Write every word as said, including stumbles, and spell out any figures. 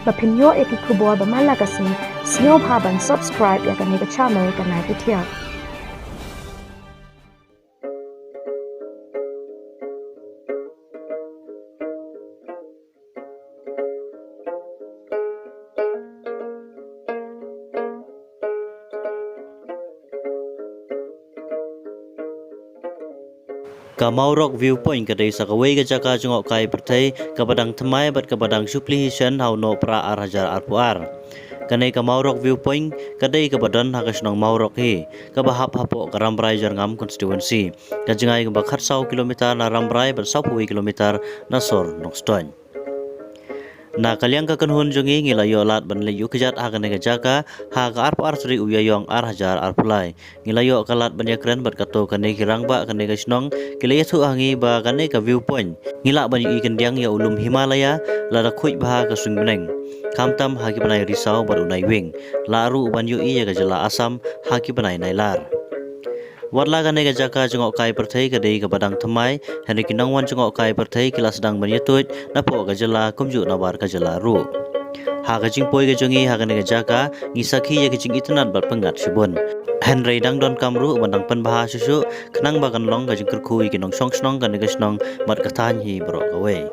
Ba phin ïoh ïa ki khubor ba man la ka sngi, sngewbha ban subscribe ïa kane ka channel Ka Nai Pyrthiaw. Ka Mawrock Viewpoint ka dei sa kawei ka jaka jngohkai pyrthei kaba dang thymmai bad kaba dang shu plie hi shen ha u Nohprah ar hajar arphew ar. Kane ka Mawrock Viewpoint ka dei kaba don ha ka shnong Mawrock hi, kaba hap hapoh ka Rambrai Jyrngam Constituency, ka jngai kaba khatsaw kilometer na Rambrai bad sawphew kilometer na sor Nongstoiñ. Na ka liang ka kynhun jong ngi, ngi la ïoh lad ban leit ïuh kjat ha kane ka jaka ha ka arphew ar tarik u Ïaïong ar hajar arphew lai. Ngi la ïoh ka lad ban ïakren bad kato kane ki rangbah kane ka shnong ki la ïathuh ha ngi ba kane ka viewpoint ngi lah ban ïohi khyndiat ïa u lum Himalaya lada khuid bha ka suiñ bneng, khamtam ha ki bnai Risaw bad u Naiwieng. Lah ruh ban ïohi ïa ka jylla Assam ha ki bnai Nailar. Wat la kane ka jaka jngohkai pyrthei ka dei kaba dang thymmai, hynrei ki nongwan jngohkai pyrthei ki la sdang ban ïatuid napoh ka jylla kumjuh nabar ka jylla ruh. Ha ka jingpoi ka jong ngi ha kane ka jaka, ngi sakhi ïa ka jingitynnad bad pyngngad shibun. Hynrei dang donkam ruh ban dang pynbha shuh shuh, khnang ba kan long ka jingkyrkhu ïa ki nongshong shnong kane ka shnong bad ka thaiñ hi baroh kawei.